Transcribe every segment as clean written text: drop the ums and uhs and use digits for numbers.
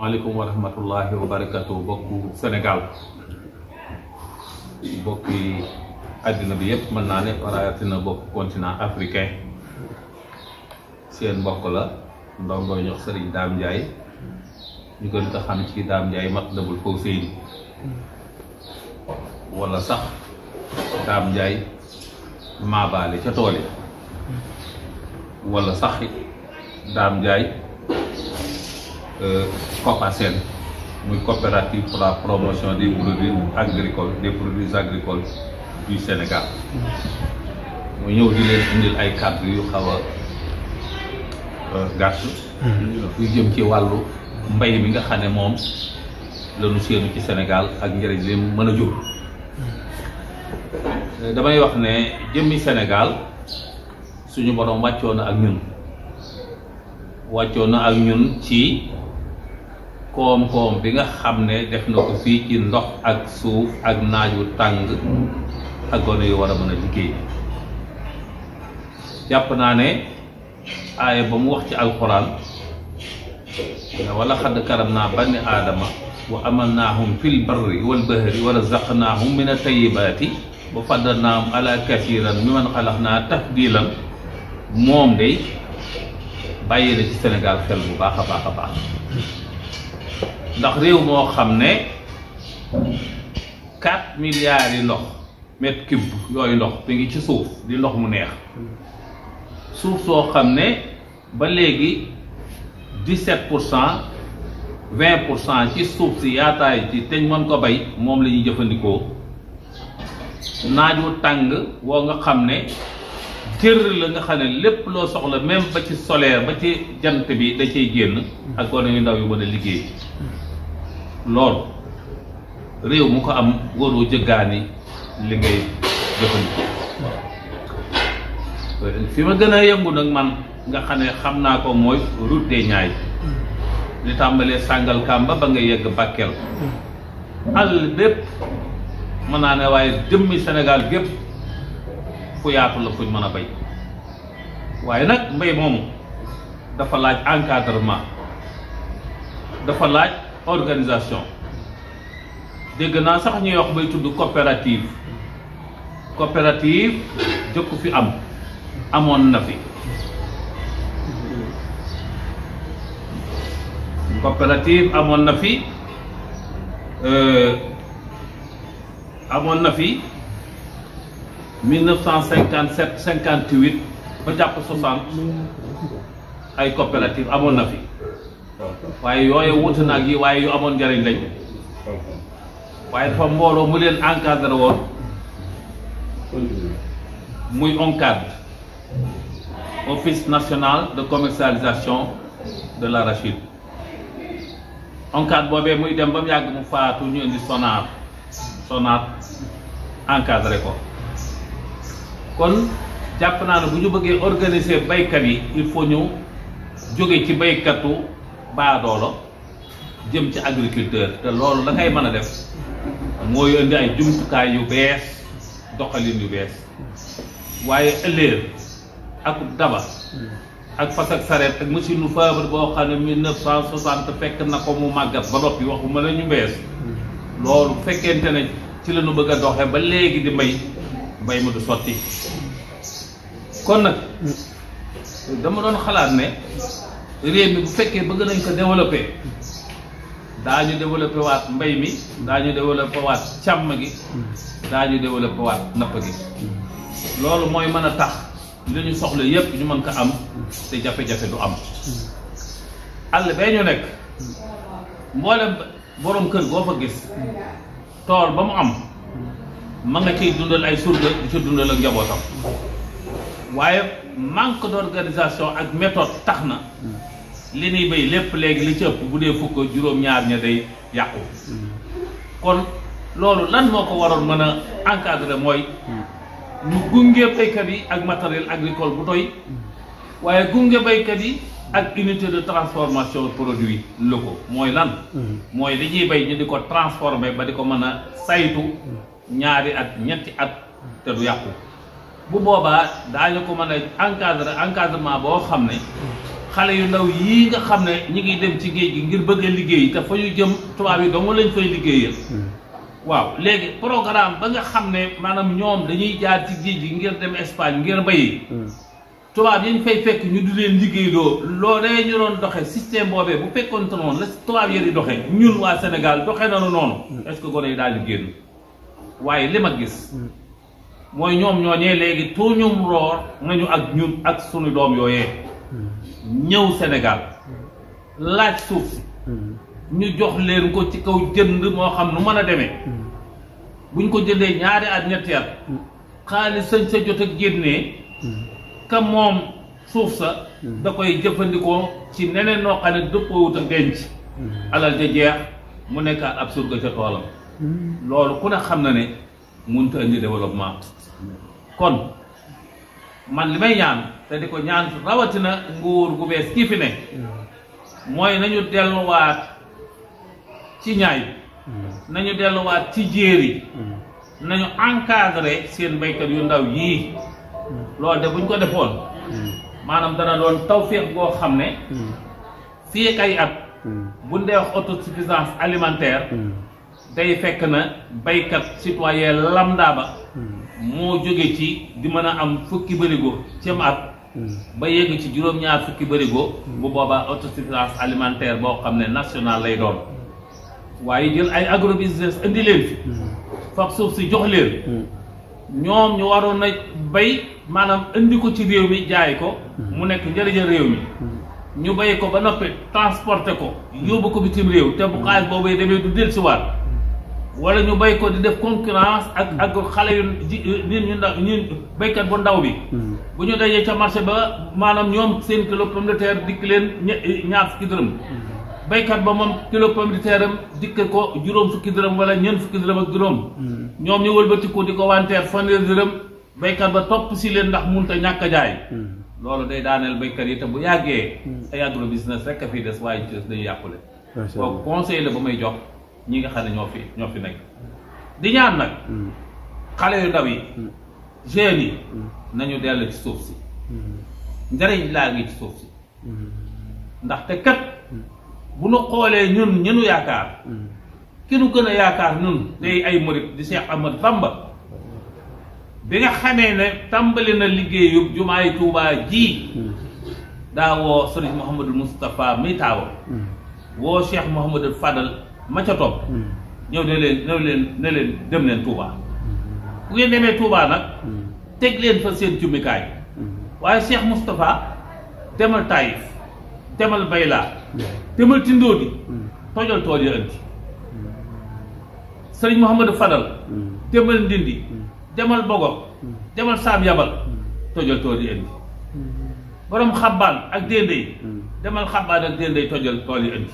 maaleykum wa rahmatullahi wa barakatuh bokku Sénégal bokki àddina bi yépp mën naa ne rawatina bokk continent africain seen mbokk la ndongo ñox Serigne Dame Ndiaye ñu gën ko xam ci Dame Ndiaye Matlabul Fawzayni wala sax Dame Ndiaye maabaale ca tool yi wala sax Dame Ndiaye COPACEL muy coopérative pour la promotion des produits agricoles du Sénégal mu ñëw di leen indil ay kàddu yu xaw a gàtt yu jëm ci wàllu mbay mi nga xam ne moom lañu séenu ci Sénégal ak njëriñ li mën a jur. damay wax ne jëmmi Sénégal suñu borom wàccoon na ak ñun ci koom-koom bi nga xam ne def na ko fii ci ndox ak suuf ak naaj wu tàng ak gone yu war a mën a liggéey. jàpp naa ne aaya ba mu wax ci alxuraan wala xadd karam naa bani aadama wa amalnaahum fil barri wal bahri wa razaqnaahum min at-tayyibaati wa faddalnaahum ala kasiiran mimman xalaqnaa tafdiilan moom day bàyyi na ci Sénégal xel bu baax a baax a baax ndax réew moo xam ne 4 milliards yi ndox mètre cube yooyu ndox bi ngi ci suuf di ndox mu neex suuf soo xam ne ba léegi 17% 20% ci suuf si yaataay ci teñ mën ko bay moom la ñuy jëfandikoo naaj wu tàng woo nga xam ne jër la nga xam ne lépp loo soxla même ba ci solaire ba ci jant bi da cay génn ak gone yu ndaw yu mën a liggéey loolu réew mu ko am waroo jëggaani li ngay jëfandikoo. fi ma gën a yëngu nag man nga xam ne xam naa ko mooy route des Niayes li tàmbalee Sangalkam ba nga yegg Bakel àll bépp mën naa ne waaye jëmmi Sénégal gépp fu yaatu la fuñ mën a bay waaye nag mbay moomu dafa laaj encadrement dafa laaj organisation dégg naa sax ñuy wax bay tudd coopérative jëkku fi amoon na fi coopérative amoon na fi 1957 58 ba jàpp 60 ay coopérative amoon na fi waaye yooyu wuute na ak yi waaye yu amoon njariñ lañ waaye dafa mbooloo mu leen encadré woon muy ONCAD Office national de commercialisation de l'arachide. ONCAD boobee muy dem ba mu yàgg mu faatu ñu indi SONAR encadré ko kon jàpp naa ne bu ñu bëggee organiser baykat yi il faut ñu jóge ci baykatu baadoolo jëm ci agriculteur te loolu la ngay mën a def mooy indi ay jumtukaay yu bees doxalin yu bees waaye ëllëg ak daba ak fas ak sareet ak machine nu fabre boo xam ne 1960 fekk na ko mu màggat ba noppi waxuma la ñu bees loolu fekkente ne ci la ñu bëgg a doxe ba léegi di mbay ma du sotti kon nag dama doon xalaat ne réew mi bu fekkee bëgg nañ ko développé daañu développé waat mbay mi daañu développé waat càmm gi daañu développé waat napp gi loolu mooy mën a tax li ñu soxla yépp ñu mën ko am te jafe-jafe du am àll bee ñu nekk mboolem borom kër boo fa gis tool ba mu am ma nga ciy dundal ay surga di ci dundal ak njabootam waaye manque d'organisation ak méthode tax na li ñuy béy lépp léegi li ci ëpp bu dee fukk juróom-ñaar ña day yàqu kon loolu lan moo ko waroon mën a encadrer mooy ñu gunge baykat yi ak matériel agricole bu doy waaye gunge baykat yi ak unité de transformation produits locaux mooy lan mooy li ñuy bay ñu di ko transformer ba di ko mën a saytu ñaari at ñetti at te du yàqu bu boobaa daañu ko mën a encadrement boo xam ne xale yu ndaw yii nga xam ne ñi ngi dem ci géej gi ngir bëgg a liggéey te fa ñu jëm tubaab yi dong lañ fay liggéeyal waaw léegi programme ba nga xam ne maanaam ñoom dañuy jaar ci géej gi ngir dem Espagne ngir bayi tubaab yi ñu fay fekk ñu di leen liggéey loolee ñu doon doxe système boobee bu fekkoon te noonu la tubaab yi di doxe ñun waa Sénégal doxe nañu noonu est-ce que gone yi daal di génn waaye li ma gis mooy ñoom ñooñee léegi tuuñum roor nañu ak ñun ak sunu doom yooyee ñëw Sénégal laaj suuf si ñu jox leen ko ci kaw jënd moo xam nu mën a demee buñ ko jëndee ñaari at ñetti at xaalis sañ sa jot ak génnee ka moom suuf sa da koy jëfandikoo ci neneen noo xam ne dëppoowut ak denc alal ja jeex mu nekkaat ab surga ca toolam loolu ku ne xam na ne mënut a indi développement kon man li may ñaan te di ko ñaan rawatina nguur gu bees kii fi ne mooy nañu delluwaat ci ñaay nañu delluwaat ci jéeri nañu encadré seen baykat yu ndaw yii loolu de buñ ko defoon maanaam dana doon tawféex goo xam ne fii ak ay at buñ dee wax autosuffisance alimentaire day fekk na baykat citoyen lambda ba moo jóge ci di mën a am fukki bërigo cem at ba yegg ci juróom-ñaar fukki bërigo bu boobaa autosuffisance alimentaire boo xam ne national lay doon waaye jël ay agrobusiness indi leen fi fab suuf si jox leen ñoom ñu waroon a bay maanaam indi ko ci réew mi jaay ko mu nekk njëriñal réew mi ñu bay ko ba noppi transporté ko yóbbu ko bitim réew te bu xaalis boobu demee du dellusiwaat wala ñu bay ko di def concurrence ak xale yu nit ñu ndaw ñun baykat bu ndaw bi bu ñu dajee ca marché ba maanaam ñoom seen kilo pomme de terre dikk leen ñaar fukki dërëm baykat ba moom kilo pomme de terre am dikk ko juróom fukki dërëm wala ñeent fukki dërëm ak juróom ñoom ñu wëlbatiku di ko wanteer fanweeri dërëm baykat ba topp si leen ndax mënut a ñàkk a jaay loolu day daaneel baykat yi te bu yàggee ay agro business rek a fii des waaye ci des dañu yàqule kooku conseil la ba may jox ñi nga xam ne ñoo fi nekk di ñaan nag xale yu ndaw yi jeunes yi nañu dellu ci suuf si njëriñ laa ngi ci suuf si ndaxte kat bu nu xoolee ñun ñunu yaakaar ki nu gën a yaakaar ñun day ay murit di Cheikh Ahmad Bamba bi nga xamee ne tàmbali na liggéeyu jumaay Tuubaa ji daa woo Sëriñ Mouhamadul Moustapha mi taawa woo Cheikh Mouhamadul Fadal ma ca topp ñëw ne leen dem leen Touba bu ngeen demee Touba nag teg leen fa seen cummikaay waaye Cheikh Moustapha demal Taïf demal Bayla demal Tindóodi tojal tool ya andi Sëriñ Mouhamadou Fadal demal Ndindi demal Bogo demal Saam Yabal tojal tool yi andi borom Xabbaan ak Dendey demal Xabbaan ak Dendey tojal tool yi andi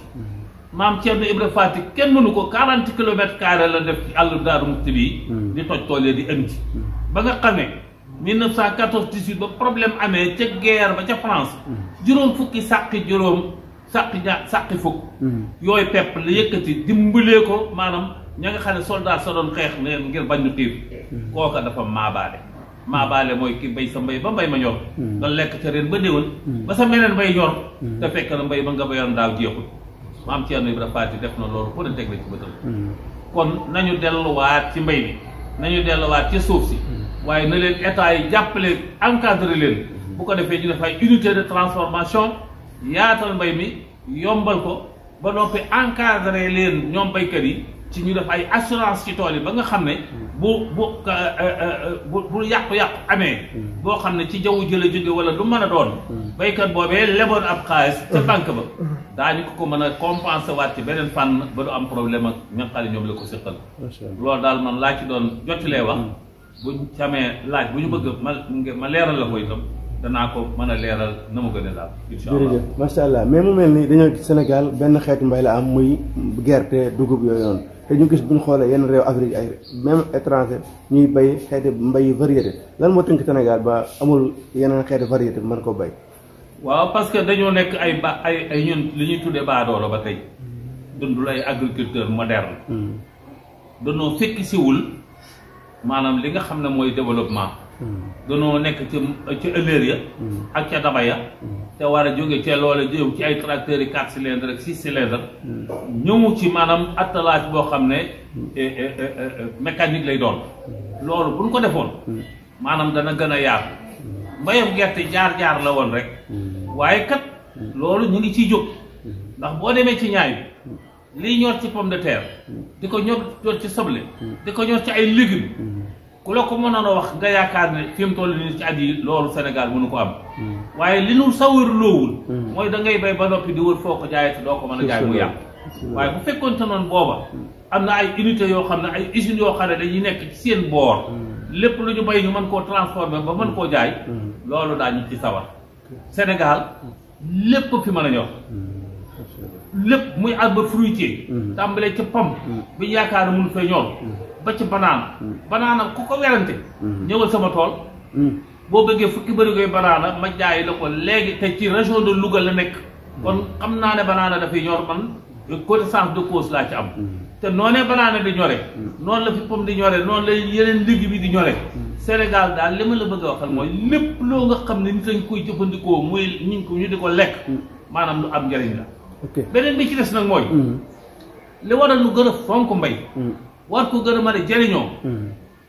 maam Thierno Ibra Fati kenn mënu ko 40 kilomètres carré la def ci àll Daaru Muxti bi di toj tool yi di andi ba nga xamee 1914-18 ba problème amee ca guerre ba ca France juróom fukki sàqi fukk yooyu pepp la yëkkati dimbalee ko maanaam ña nga xam ne soldat sa doon xeex ne ngir bañ ñu xiif kooka dafa maabaale mooy ki bay sa mbay ba mbay ma ñor nga lekk ca ren ba déwén ba sa meneen mbay ñor te fekk na mbay ba nga bayoon daaw jeexul maam Thierno Ibra Fati def na loolu pour teg la ci bëtal kon nañu delluwaat ci mbay mi nañu delluwaat ci suuf si waaye na leen état yi jàppale encadré leen bu ko defee ñu def ay unité de transformation yaatal mbay mi yombal ko ba noppi encadré leen ñoom baykat yi ci ñu def ay assurance ci tool yi ba nga xam ne bu yàqu-yàqu amee boo xam ne ci jaww jële jóge wala lu mën a doon baykat boobee leboon ab xaalis ca banque ba daañu ko mën a compenser waat ci beneen fànn ba du am problème ak ña xale ñoom la ko séqal loolu daal man laa ci doon jottilee wax buñ samee laaj bu ñu bëgg ma leeral la ko itam danaa ko mën a leeral na mu gën a daal incha allah jërëjëf macha allah mais mu mel ni dañoo gis Sénégal benn xeetu mbay la am muy gerte dugub yooyu noonu te ñu gis bu ñu xoolee yenn réew Afrique ay même étranger ñuy bay xeeti mbay variété lan moo tënk Sénégal ba amul yeneen xeeti variété mën ko bay waaw parce que dañoo nekk ay ñun li ñuy tuddee baadoolo ba tey dundul ay agriculteur moderne dañoo fekk siwul maanaam li nga xam ne mooy développement danoo nekk ci ëllëg ya ak ca daba ya te war a jóge ca loola jëm ci ay tracteurs yi 4 cylindres ak 6 cylindres ñëw ci maanaam attelage boo xam ne mécanique lay doon loolu buñ ko defoon maanaam dana gën a yaatu mbayam gerte jaar-jaar la woon rek waaye kat loolu ñu ngi ciy jóg ndax boo demee ci ñaay bi liy ñor ci pomme de terre di ko ñor ci soble di ko ñor ci ay légumes ku la ko mënoon a wax nga yaakaar ne fi mu toll nii ci at yi loolu Sénégal mënu ko am waaye li nu sawar loowul mooy da ngay bay ba noppi di wër foo ko jaayee te doo ko mën a jaay mu yàqu waaye bu fekkoon te noonu booba am na ay unités yoo xam ne ay usines yoo xam ne dañuy nekk ci seen boor lépp lu ñu bay ñu mën koo transformer ba mën koo jaay loolu daañu ci sawar Sénégal lépp fi mën a ñor lépp muy arbre fruitier tàmbalee ca pomme bi ñu yaakaar ne mun fee ñor ba ci banaana ku ko werante ñëwal sama tool boo bëggee fukki bërigoy banaana ma jaay la ko léegi te ci région de Louga la nekk kon xam naa ne banaana dafay ñor man connaissance de cause laa ci am te noonee banaana di ñore noonu la fi pomme di ñore noonu la yeneen légumes yi di ñore Sénégal daal li ma la bëgg a waxal mooy lépp loo nga xam ne nit dañ koy jëfandikoo muy ñu di ko lekk maanaam lu am njëriñ la beneen bi ci des nag mooy li waral nu gën a fonk mbay war ko gën a mën a jëriñoo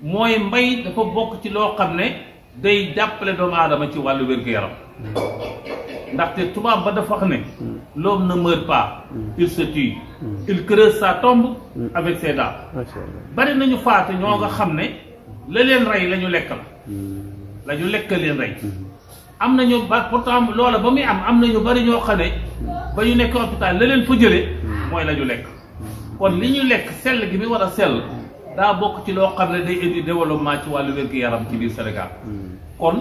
mooy mbay dafa bokk ci loo xam ne day jàppale doomu aadama ci wàllu wér-gu-yaram ndaxte tubaab ba dafa wax ne l'homme ne meurt pas il se tue il creuse sa tombe avec ses dents bari nañu faate ñoo nga xam ne la leen rey la ñu lekk la ñu lekk leen rey am nañu ba pourtant loola ba muy am nañu bari ñoo xam ne ba ñu nekk hôpital la leen fa jëlee mooy la ñu lekk kon li ñu lekk sell gi mi war a sell daa bokk ci loo xam ne day indi développement ci wàllu wér-gu-yaram ci biir Sénégal kon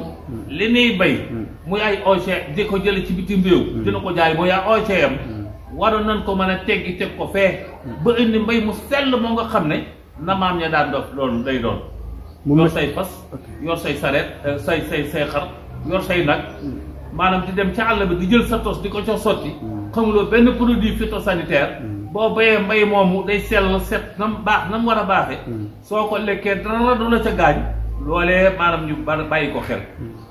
li ñuy bay muy ay OGM di ko jële ci bitim réew dina ko jaay mooy ay OGM waroon nañ ko mën a teggi teg ko fee ba indi mbay mu sell moo nga xam ne na maam ña daan dof loolu day doon yor say fas yor say sareet say xar yor say nag maanaam di dem ca àll bi di jël sa tos di ko co sotti xamuloo benn produit phytosanitaire boo bayee mbay moomu day sell set nam baax nam war a baaxee soo ko lekkee dara du la ca gaañ loolee maanaam ñu bàyyi ko xel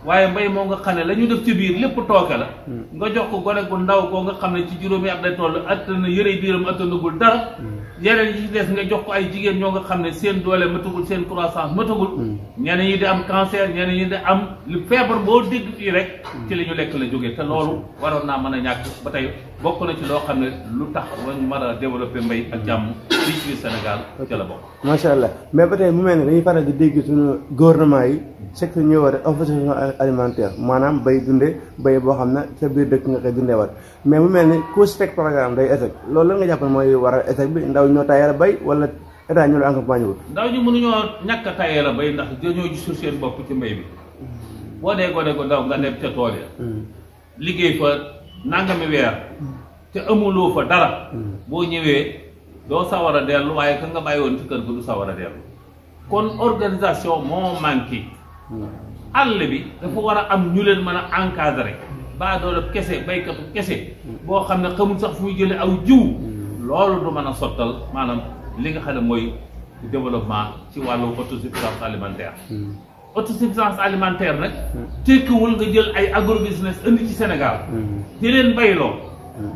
waaye mbay moo nga xam ne la ñu def ci biir lépp tooke la nga jox ko gone gu ndaw koo nga xam ne ci juróomi at lay toll attana yëre biiram attanagul dara yeneen yi ci des nga jox ko ay jigéen ñoo nga xam ne seen doole matagul seen croissance matagul ñeneen ñi di am cancer ñeneen ñi di am lu feebar boo dégg fii rek ci li ñu lekk la jógee te loolu waroon naa mën a ñàkk ba tey bokk na ci loo xam ne lu tax wañ mën a développer mbay ak jàmm fii ci biir Sénégal ca la bokk macha allah mais ba tey mu mel ne dañuy faral di dégg suñu gouvernement yi secteur ñu war a autosuffisance alimentaire maanaam bay dunde bay boo xam ne sa biir dëkk nga koy dundee waat mais mu mel ni ku si teg programme day échec loolu lan nga jàpp mooy waral échec bi ndaw ñoo tayal a bay wala état ñu la accompagné wut ndaw ñi mënuñoo ñàkk a tayal a bay ndax dañoo gisul seen bopp ci mbay bi boo dee gone ko ndaw nga dem ca tool ya liggéey fa nangami weer te amuloo fa dara boo ñëwee doo sawar a dellu waaye ka nga bàyyi woon ci kër ga du sawar a dellu kon organisation moo manqué àll bi dafa war a am ñu leen mën a encadrer baa doole kese baykatu kese boo xam ne xamul sax fu muy jëlee aw jiw loolu du mën a sottal maanaam li nga xam ne mooy développement ci wàllu autosuffisance alimentaire autosuffisance alimentaire nag tekkiwul nga jël ay agrobusiness indi ci Sénégal di leen bayloo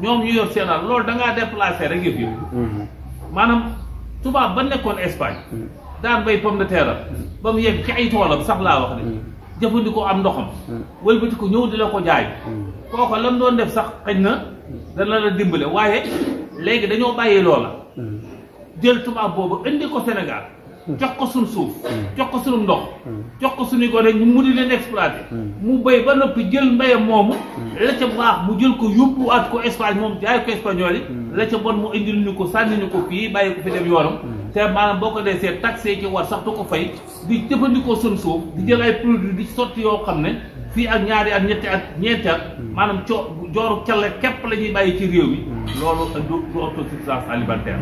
ñoom ñu yor seen àll loolu da ngaa déplacé rek yëf yi maanaam tubaab ba nekkoon Espagne daan bay pomme de terre ba mu yegg ci ay toolam sax laa wax ne jëfandikoo am ndoxam wëlbati ko ñëw di la ko jaay kooko lam doon def sax xëy na dana la dimbale waaye léegi dañoo bàyyi loola jël tubaab boobu indi ko Sénégal jox ko suñ suuf jox ko suñu ndox jox ko suñu gone ñu mu di leen exploité mu béy ba noppi jël mbayam moomu la ca baax mu jël ko yóbbuwaat ko Espagne moom jaay ko espagnol yi la ca bon mu indil ñu ko sànni ñu ko fii bàyyi ko fi dem yoonam te maanaam boo ko desee taxé ci war sax du ko fay di jëfandikoo suñ suuf di jël ay produits di sotti yoo xam ne fii ak ñaari at ñetti at ñeenti at maanaam jooru calle képp la ñuy bàyyi ci réew mi loolu du autosuffisance alimentaire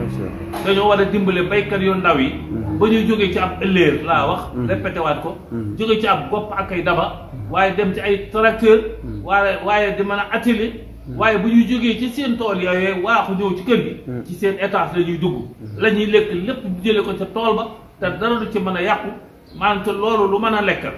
dañoo war a dimbale baykat yu ndaw yi ba ñuy jógee ci ab ëlléer laa wax répété waat ko jóge ci ab gopp ak ay daba waaye dem ci ay tracteur waaye di mën a atelier waaye bu ñuy jógee ci seen tool yooyu waaxu ñëw ci kër gi ci seen étage la ñuy dugg la ñuy lekk lépp bu jëlee ko ca tool ba te dara du ci mën a yàqu maanaam te loolu lu mën a lekkal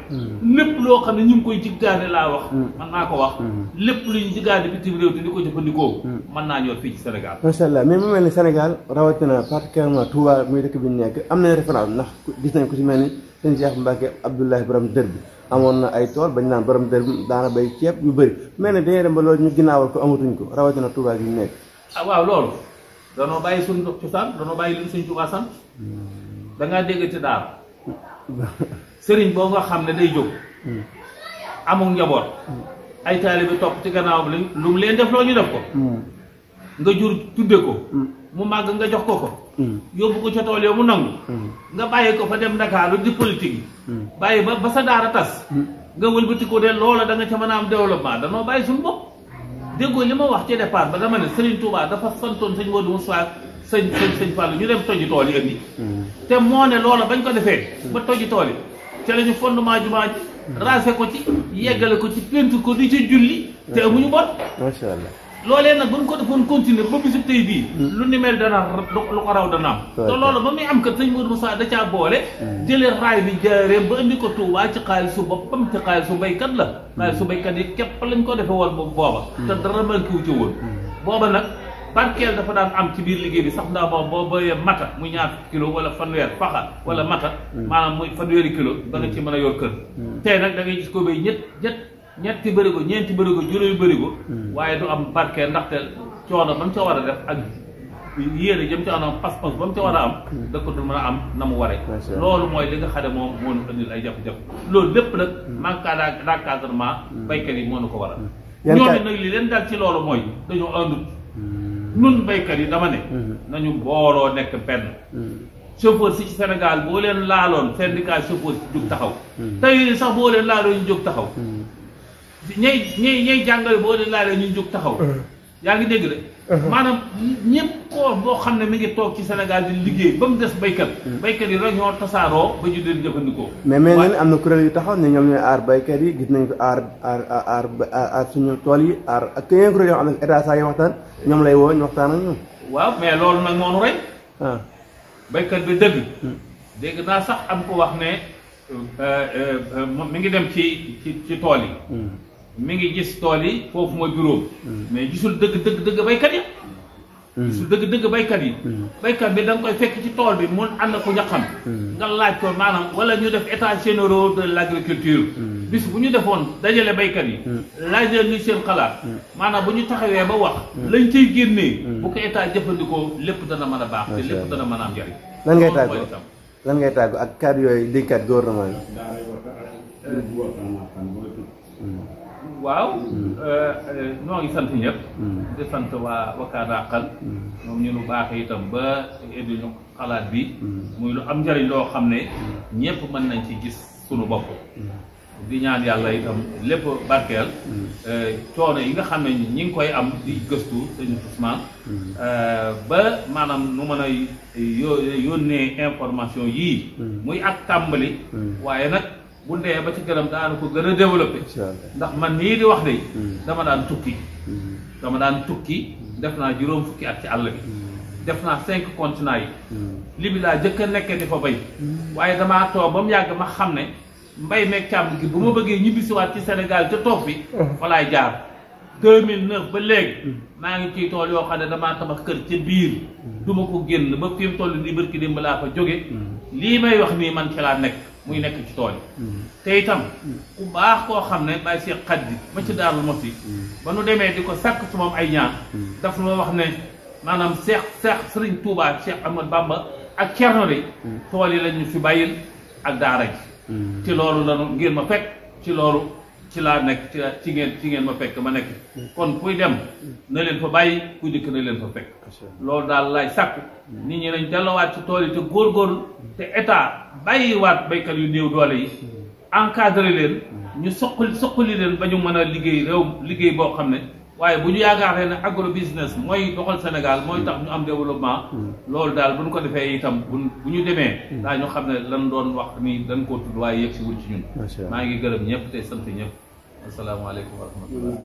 lépp loo xam ne ñu ngi koy jiggaane laa wax man naa ko wax lépp lu ñu jiggaane bitim réew te di ko jëfandikoo mën naa ñor fii ci Sénégal macha allah mais mu mel ni Sénégal rawatina particulièrement Touba muy dëkk bi ñu nekk am na référence ndax gis nañ ko ci mel ni sëñ Cheikh Mbacke Abdoulaye borom dër bi amoon na ay tool bañ naan borom dër bi daana bay ceeb yu bëri mel ni dañuy dem ba loolu ñu ginnaawal ko amatuñ ko rawatina Touba gi ñu nekk ah waaw loolu danoo bàyyi suñu cosaan danoo bàyyi lu suñ Touba sant da ngaa dégg ci daara sëriñ boo nga xam ne day jóg amul njaboot ay taalibe topp ci gannaaw bi lu mu leen def loo ñu def ko nga jur tudde ko mu màgg nga jox ko yóbbu ko ca tool yow mu nangu nga bàyyi ko fa dem Ndakaaru di politique yi bàyyi ba sa daara tas nga wëlbati ko de loola da nga ca mën a am développement danoo bàyyi suñu bopp déggoo li ma wax ci départ ba dama ne Serigne Touba dafa santoon sëñ Modou Moussa sëñ Fallou ñu dem toji tool yi indi te moo ne loola bañ ko defee ba toji tool yi ca la ñu fondement jumaa ji raase ko ci yeggale ko ci peinture ko di ci julli te amuñu bor macha allah loolee nag buñ ko defoon continuer ba bisu tey bii lu ni mel dana lu ko raw dana am te loolu ba muy am kat sëñ Modou Moussa da caa boole jëlee raay bi jaareem ba indi ko Touba ci xaalisu boppam ci xaalisu baykat la xaalisu baykat yi képp lañ ko defe woon booba te dara manqué wu ci woon booba nag barkeel dafa daan am ci biir liggéey bi sax ndax moom boo bayee mata muy ñaar kilo wala fanweer faxa wala mata maanaam muy fanweeri kilo da nga ci mën a yor kër tey nag da ngay gis ko bay ñetti bërigo ñeenti bërigo juróomi bërigo waaye du am barkeel ndaxte coono ba mu ca war a def ak yéene jëm ca anam pas-pas ba mu ca war a am da ko du mën a am na mu waree loolu mooy li nga xam ne moom moo ñu indil ay jafe-jafe loolu lépp nag manque d'encadrement baykat yi moo nu ko waral ñoom nag li leen dal ci loolu mooy dañoo àndut nun baykat yi dama ne nañu booloo nekk benn chauffeur si ci Sénégal boo leen laaloon syndicat chauffeur si jóg taxaw tey sax boo leen laaloon ñu jóg taxaw ñay jàngale boo leen laalee ñu jóg taxaw yaa ngi dégg de maanaam ñëpp koo boo xam ne mi ngi toog ci Sénégal di liggéey ba mu des baykat yi rek ñoo tasaaroo ba ñu leen jëfandikoo mais ne am na kuréel yu taxaw ne ñoom ñooy aar baykat yi gis nañ ko aar suñu tool yi aar ak yeneen kuréel yoo xam ne état saa yi waxtaan ñoom lay woo ñu waxtaan ak ñoom waaw mais loolu nag moonu rey baykat bi dëgg dégg naa sax am ko wax ne mi ngi dem ci tool yi mi ngi gis tool yi foofu mooy bureau mais gisul dëgg baykat yi gisul dëgg baykat yi baykat bi da nga koy fekk ci tool bi mun ànd ko ñaqam nga laaj ko maanaam wala ñu def état généraux de l'agriculture bis bu ñu defoon dajale baykat yi laaj leen ñu seen xalaat maanaam bu ñu taxawee ba wax lañ cay génnee bu ko état jëfandikoo lépp dana mën a baax te lépp dana mën a am njariñ lan ngay tàggu ak cadre yooyu dénkaat gouvernement waaw ñoo ngi sant ñëpp di sant waa Wakana Haqqan ñoom ñu lu baax itam ba indi ñu xalaat bi muy lu am njariñ loo xam ne ñëpp mën nañ ci gis sunu bopp di ñaan yàlla itam lépp barkeel coono yi nga xam ne ñi ngi koy am di gëstu sëñ Ousmane ba maanaam nu mën a yónnee information yii muy ak tàmbali waaye nag bu ndee ba ci gënam daana ko gën a développé ndax man nii di wax de dama daan tukki def naa juróom fukki at ci àll bi def naa 5 continents yi li bi laa jëkk a nekk di fa bay waaye damaa toog ba mu yàgg ma xam ne mbay meeg càmm gi bu ma bëggee ñibbisiwaat ci Sénégal ca toog fi fa laay jaar 2009 ba léegi maa ngi ciy tool yoo xam ne damaa tabax kër ca biir du ma ko génn ba fi mu toll nii barki démb laa fa jóge lii may wax nii man ci laa nekk muy nekk ci tool yi te itam ku baax koo xam ne bàyyi see xat bi ma ci Daaru Muxti ba nu demee di ko sàkk ci moom ay ñaan daf ma wax ne maanaam Seex Sëriñ Tuubaa Cheikh Ahmad Bamba ak Cerno de tool yi lañu fi bàyyil ak daara ji ci loolu lanu ngeen ma fekk ci loolu ci laa nekk ci ngeen ma fekk ma nekk kon kuy dem na leen fa bàyyi kuy dikk na leen fa fekk loolu daal laay sàkk nit ñi nañ delluwaat ci tool yi te góorgóorlu te état bàyyiwaat baykat yu néew doole yi encadré leen ñu soqali leen ba ñu mën a liggéey boo xam ne waaye bu ñu yaakaaree ne agro business mooy doxal Sénégal mooy tax ñu am développement loolu daal bu ñu ko defee itam bu ñu demee daa ñu xam ne lan doon wax ni dañ koo tudd waaye yëg si wul ci ñun maa ngi gërëm ñëpp te sant ñëpp asalaamaaleykum wa rahmatullah